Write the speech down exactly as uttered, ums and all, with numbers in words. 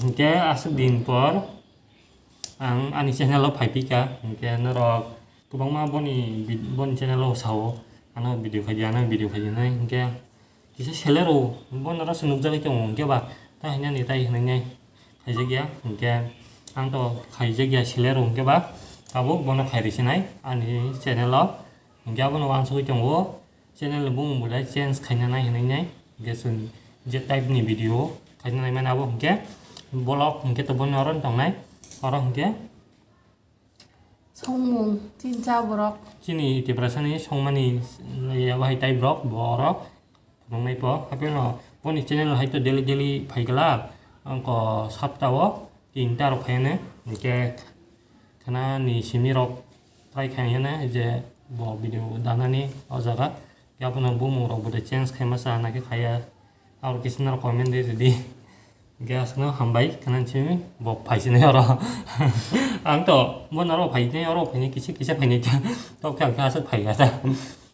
Hingke aswk din por ang ani channel o phai pika, hingke norok kwbangma boni vid-, boni channel o sao, ano video khaidi, ano video khaidi nai, hingke kisa selero bono rasa nukjagwi tongo, hingke ba ta hinani tai hinai nai khaijakya, hingke ang to khaijakya selero, hingke ba tabuk bono khairi sinai ani channel o, hingke abono wansugwi tongo. Channel ni bumung belai change khaina nai hinui nai, hingke chwng je type ni video khaina nai mani abo hingke vlog hingke to bono oro tongnai, oro hingke Songmung, chincha borok. Chini Tiprasa ni songmani, eh, abo hai type rok bo oro phunuknai po. Haikhe no boni channel hai to daily daily phai glak, angko sapta o tinta rok phai ne, hingke khana ni simi rok try khai hene je bo video danani o jaga. Yapono bumung rok bo de change khai masa na khe khaya. Aro kisa norok comment de ridi. Hingke aswkno hambai khana simi bo phai sinai oro. Ang to bo norok phai sinai oro phai kisa kisa phai nai ta. Tok khe ang khe aswk phai kha ta.